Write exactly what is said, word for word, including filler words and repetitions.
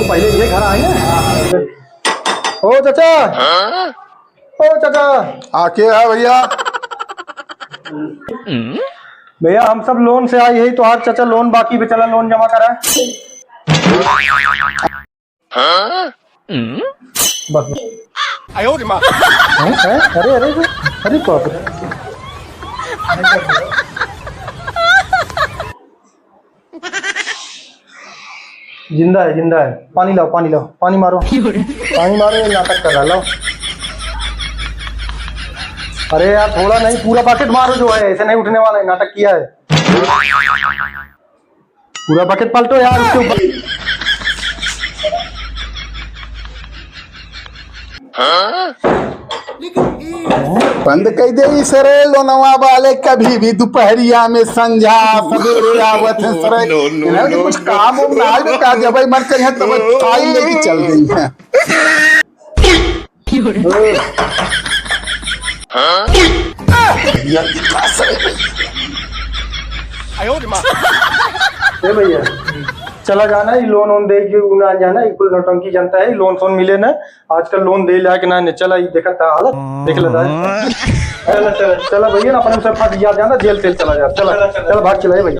पहले ये घर आए हैं। ओ चाचा, ओ चाचा। आ, के है भैया? भैया, हम सब लोन से आई है, तोहार चाचा लोन बाकी बा, चला लोन जमा करा। बस, बस। हैं? हैं? अरे, अरे, अरे, अरे बाप रे। जिंदा है, जिंदा है। पानी लाओ, पानी लाओ, पानी मारो। पानी मारो, ये नाटक कर रहा है, लाओ। अरे यार, थोड़ा नहीं, पूरा बकेट मारो जो है, ऐसे नहीं उठने वाला है, नाटक किया है। पूरा बकेट पलटो यार, उसके ऊपर। बंद कर दे ई सरे लोनवा वाले, कभी भी दोपहरिया में संझा सवेरे आवत है सरे। No, no, इन्हें no, कुछ no। काम उम ना आवे का, जब मन करिए तब फाइल लेके चल गई है। ए भैया, चला जाना, ई लोन वोन दे के उ ना जाना, ई कुल नौटंकी जनता है, ई लोन फोन मिले ना, आजकल लोन दे लायक ना ने, चला ई देखत हालत, देख लेता है। चला, चला, चला भैया, अपने से फंस गया जाना, जेल तेल चला जा, चला, चला, भाग चला, ए भैया।